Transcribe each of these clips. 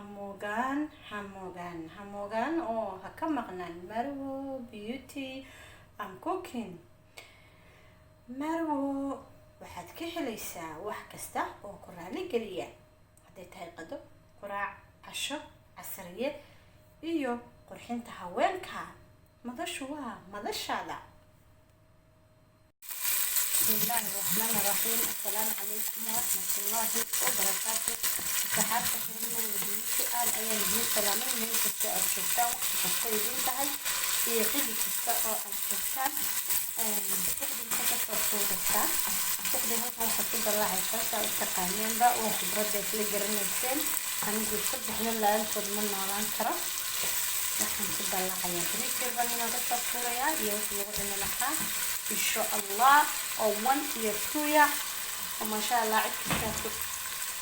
Hamogaan, hamogaan, hamogaan oo ha ka maqnaan Marwo Beauty and Cooking. Marwo waxaad ka helaysaa wax kasta oo ku raali geliya, hadday tahay qado, quraac, casho, casariye iyo qurxinta haweenka. Madashu waa madashaada. بسم الله الرحمن الرحيم. السلام عليكم ورحمة الله وبركاته. Asxaabta reer Marwo Beauty, aad ayaan idiin salaamay meel kasta aad joogtaan, waqti kasta idiin tahay iyo xilli kasta oo aad joogtaan. Duqdi maxay kasoo tuuraysaa? Duqdi halkan waxaad ku dalaacaysaa, saa u taqaaneenba, waa khibradda isla garanayseen. Anigu saddexda la-aantood ma noolaan karo. Waxaan ku dalacayaa bariis yar baan inooga soo tuurayaa iyo wixii lagu cuni lahaa, insha Allah, oo one iyo two ya oo maasha Allah cid kasta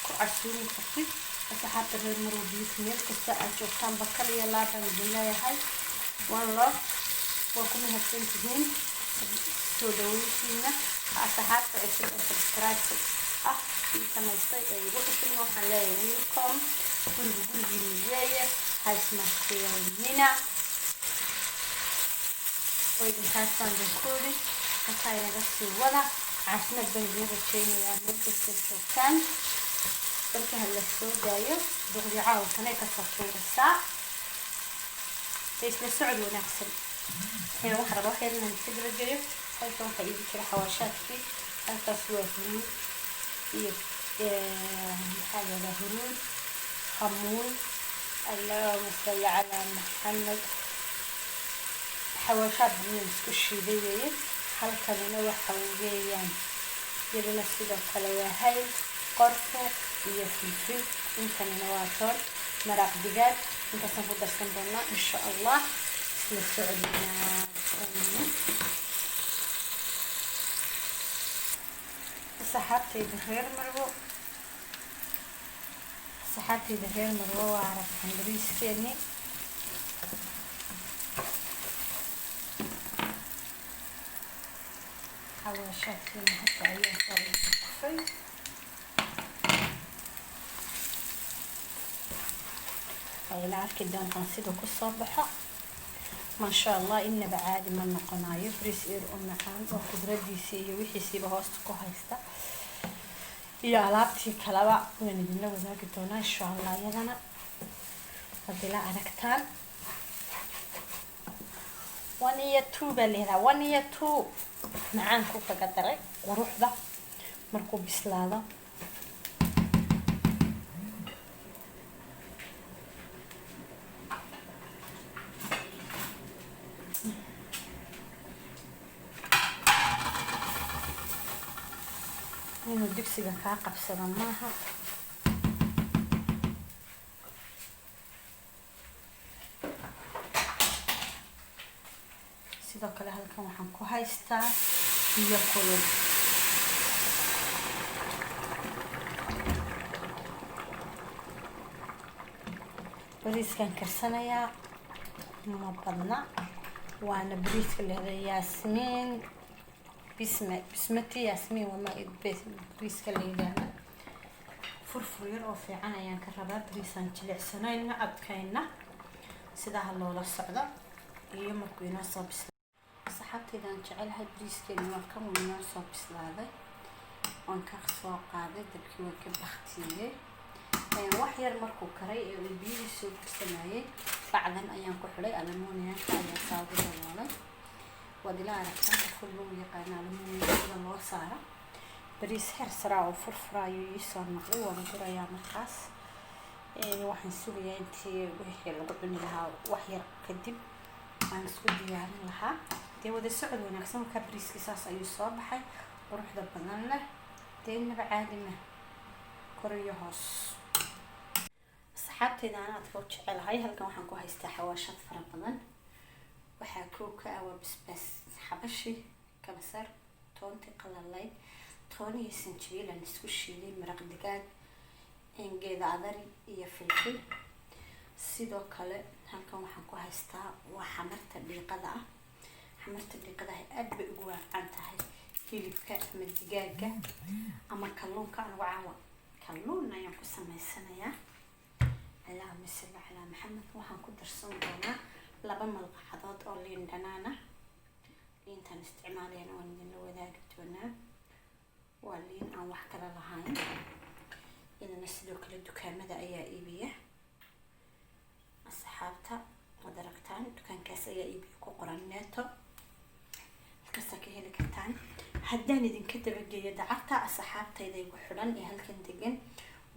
ku casuumi kartid. Asxaabta reer Marwo Beauty, meel kasta aad joogtaan, bakal iyo laabaan idin leeyahay. One love. Waa ku mahadsan tihiin soo dhaweyntiina. Asxaabta cusub ee subscribe ah ii samaystay ee igu cusubna, waxaan leeyahay welcome. Guriga gurigiina weeye, haismartiyanina oo idinkaas baan idinku idhi. Halkaa inaga sii wada. Caafimaad baan idiin rajeynayaa meel kasta joogtaan. Dalka ha la soo daayo. Duqdi caawkanay kasoo tuuraysaa. Isla socod wanaagsan. Waxaan rabaa wax yar inaan iska dabageeyo. Halkan waxaa iigu jira xawaashaadkii. Halkaas waa huruud iyo maxaa la yidhahdaa, huruud, khamuun, allahuma salli calaa Maxamed, xawaashaad badan isku shiiday weeye. Halkanina waxa weeyaan iyaduna sidoo kale waa hayl, qorfe iyo filfil. Intanina waa toon, maraq digaag. Intaasaan ku darsan doonaa, insha Allah. Isla socod wanaagsan. Saxaabtayda reer Marwo, saxaabtayda reer Marwo, waa aragtaan bariiskeeni. Xawaashaadkeeni hadda ayaa saa ugu kufay. Ayla arki doontaan sida kusoo baxo, maasha Allah. Inaba caadi ma noqonayo. Bariis yar oo macaan oo khudradiisii iyo wixiisiiba hoosta ku haysta iyo alaabtii kaleba waan idinla wadaagi doonaa, insha Allah. Iyadana waad ila aragtaan. One iyo two baa leedaha, one iyo two macaanku kaga daray quruxda markuu bislaado. Inuu digsiga kaa qabsado maaha. Sidoo kale halkan waxaan ku haystaa biyo kulul. Bariiskaan karsanayaa ma badna, waana bariiska lehda Yaasmiin bisme, bismati yaasmiin waa bariiska la yidhaahda. Furfur yar oo fiican ayaan ka rabaa, bariisaan jilicsanayna adkayna. Sidaa loola socdo iyo markuu inoo soo bislaado. Asxaabtaydaan jecelahay, bariiskeeni waa kan, wuu inoo soo bislaaday. Waan ka soo qaaday dabkii, waan ka baktiyey. Wax yar markuu karay ee uu biyihii soo gursamayay, bacdan ayaan ku xidhay, aluminiumka ayaa saa ugu daboolay. Waad ila aragtaan, qof walba uu yaqaana aluminiumka sida loo saaro. Bariis heer saraa oo furfura ayuu iisoo noqday. Waan gurayaa markaas. Waxaan sugayaa intii wixii lagu cuni lahaa, wax yar kadib aan isku diyaarin lahaa. Dee wada socod wanaagsan. Markaa bariiskii saas ayuu soo baxay, quruxda badan leh. Dee inaba caadi ma, kor iyo hoos. Asxaabtayda aan aadka u jecelahay, halkan waxaan ku haystaa xawaashad fara badan. Waxaa kow ka ah waa basbaas xabashi, kabsar, toontii qalalayd, toon iyo sanjabiil aan isku shiiday, maraq digaag, geeda adari iyo filfil. Sidoo kale halkan waxaan ku haystaa waa xamarta dhiiqada ah. Xamarta dhiiqada ah aada bay ugu waafcan tahay hilibka ama digaaga ama kalluunka. Anigu caawa kalluun ayaan ku sameysanayaa. Allahuma Maxamed. Waxaan ku darsan doonaa 2 malqacadood oo liin dhanaana. Liintaan isticmaalayana waan idinla wadaagi doonaa. Waa liin aan wax kala lahayn. Iyadana sidoo kale dukaamada ayaa iibiya, asxaabta. Waad aragtaan, dukaankaas ayaa iibiya, ku qoran Netto, halkaasaa ka heli kartaan. Haddaan idinka dabageeyo dacarta, asxaabtayda igu xidhan ee halkan degan,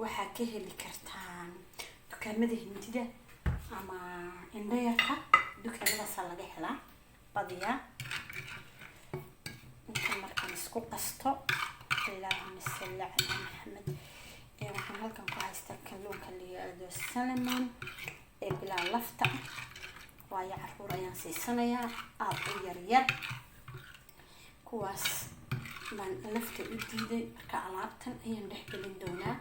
waxaa ka heli kartaan dukaamada Hindida ama Indhayarka. Dukaamadaasa laga helaa badiyaa. Inta markaan isku qasto, Allahuma salli calaa Maxamed, waxaan halkan ku haystaa kalluunka la yiraahdo salmon ee bilaa lafta ah, waayo caruur ayaan siisanayaa aada u yaryar. Kuwaas baan lafta u diiday. Marka alaabtan ayaan dhex gelin doonaa,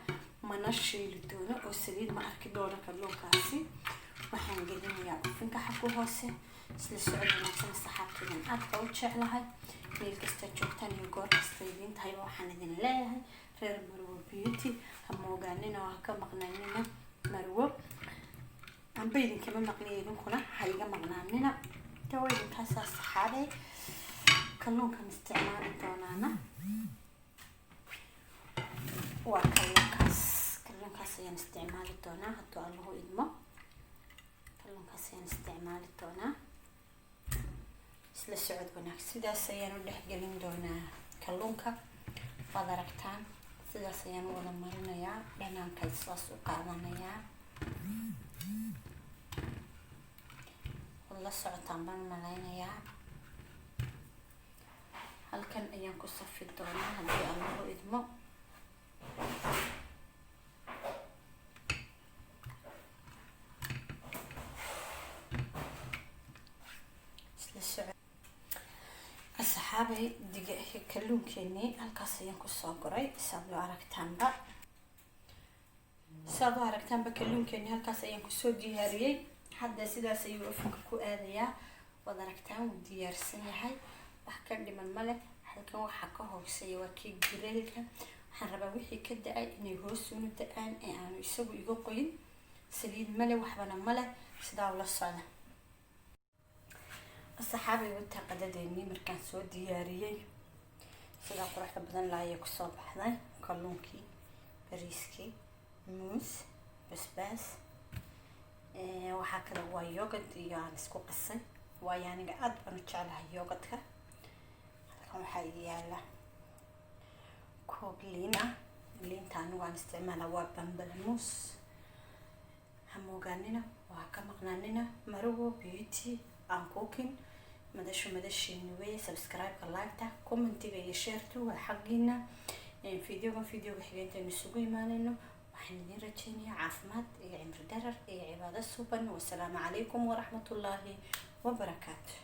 mana shiili doono oo saliid ma arki doono kalluunkaasi. Waxaan gelinayaa ovenka xagga hoose. Isla socod wanaagsan, saxaabtaydan aadka u jeclahay, meel kasta joogtaan iyo goor kasta idiin tahayba. Waxaan idin leeyahay, reer Marwo Beauty, ha moogaanina oo ha ka maqnaanina Marwo. Amba idinkama maqniyo, idinkuna ha iga maqnaanina. Dawa idinkaasaa, saxaabey. Kalluunkan isticmaali doonaana waa kalluunkaas. Kalluunkaas ayaan isticmaali doonaa hadduu Allahu idmo. Kalluunkaas ayaan isticmaali doonaa. Isla socod wanaag. Sidaas ayaan u dhexgelin doonaa kalluunka. Waad aragtaan, sidaas ayaan u wada marinayaa. Dhanaanka saas u qaadanayaa. Waad la socotaan baan malaynayaa. Halkan ayaan ku safi doonaa haddii Allahu idmo. Isla socod, asxaabay. Diga kalluunkeenii halkaas ayaan kusoo guray. Saad u aragtaanba kalluunkeenii halkaas ayaan kusoo diyaariyey. Hadda sidaas ayuu ovenka ku aadayaa. Waad aragtaan, wuu diyaarsan yahay, wax ka dhiman male. Halkan waxaa ka hooseeya waa kii grillka. Waxaan rabaa wixii ka da-ay inay hoos unu da-aan ee aanu isagu iga qoyin. Saliid male, waxbana male. Sidaa ula socda, asxaabay. Wataa qadadeenii markaan soo diyaariyey. Sidaa quruxda badan laayay kusoo baxday: kalluunkii, bariiskii, muus, basbaas. Waxaa kale waa yogurt iyo aan isku qasay, waayo aniga aada baan u jeclahay yogurtka. Halkan waxaa ii yaala koob liin ah. Liinta anigu aan isticmaala waa pamplemousse. Ha moogaanina, waa ka maqnaanina Marwo Beauty and Cooking. Madashu madashiina weeye. Subscribe-ka, like-ta, commentiga iyo share-tu waa xaggiina. Videogan videoga xigeenteenu isugu imaanayno, waxaan idin rajeynayaa caafimaad iyo cimri dherer iyo cibaado suban. Wasalaamu calaykum waraxmatullaahi wabarakaatu.